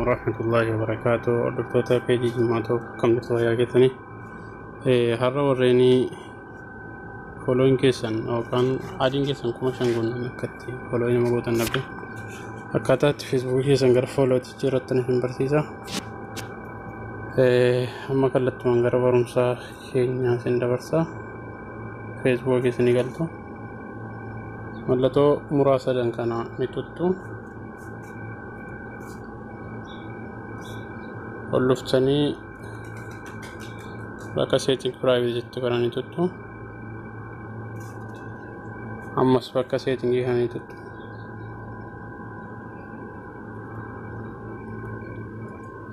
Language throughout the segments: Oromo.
Warahmatullahi wabarakaatu. Hordoftoota peejii Jimmaa tokko kam jirtu, fayyaa keessanii? Har'a warreen following keessan yookaan adiin keessan 5,000 guunnan akkatti follow nama gootan dhabde, akkaataa itti Feesbuukii keessan gara followtti jijjiirrattan isin barsiisa. Amma kallattumaan gara barumsaa keenyaa isin dabarsa. Feesbuukii keessanii galtu. Mallattoo muraasa sadan kana ni tuttu. Ol dhuftanii bakka setting private jettu kana ni tuttu. Ammas bakka settingii kana ni tuttu.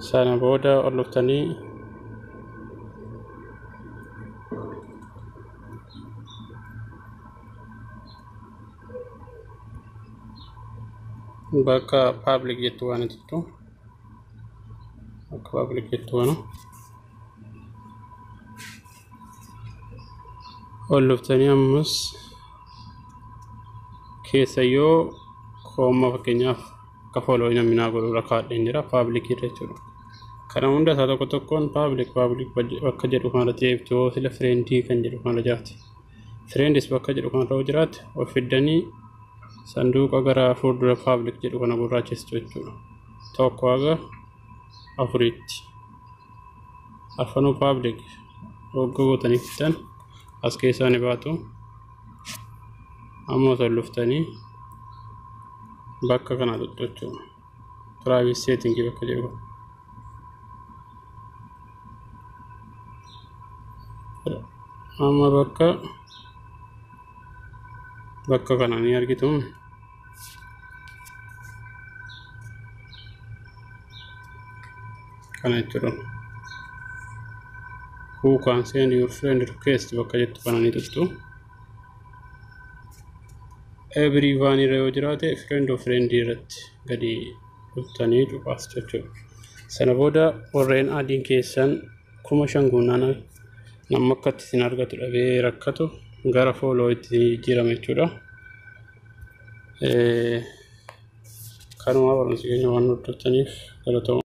Sana booda ol dhuftanii bakka public jettu kana tuttu. Bakka public jettu kana ol dhuftanii ammas keessayyoo kooma, fakkeenyaaf akka follow namni naa godhu kaadheen jira public irra jechuudha. Kana hunda isaa tokko tokkoon public public bakka jedhu kanarratti eebbituu sila friendii kan jedhu kanarra jiraate. Friends bakka jedhu kanarra yoo jiraate, of fiddanii sanduuqa gara fuuldura public jedhu kana gurraachessitu jechuudha. Tokko haga afuriitti. Arfanuu public wagga gootanii fiddan as keessaa ni baatu. Amma osoo dhuftanii bakka kana tuttu jechuudha. Private setting bakka jedhu. Amma bakka kana ni argitu. Kana jechuudha. Who can send your friend request bakka jettu kana ni tuttu. Everyone irra yoo jiraate, friend of friend irratti gadi dhuftanii cuqaastu jechuudha. Sana booda warreen adiin keessan 5,000 guunnaan nama akka itti isin argatu dhabee rakkatu gara follow itti jijjiirama jechuudha. Kanuma barumsi keenya, waan hordoftaniif galatooma.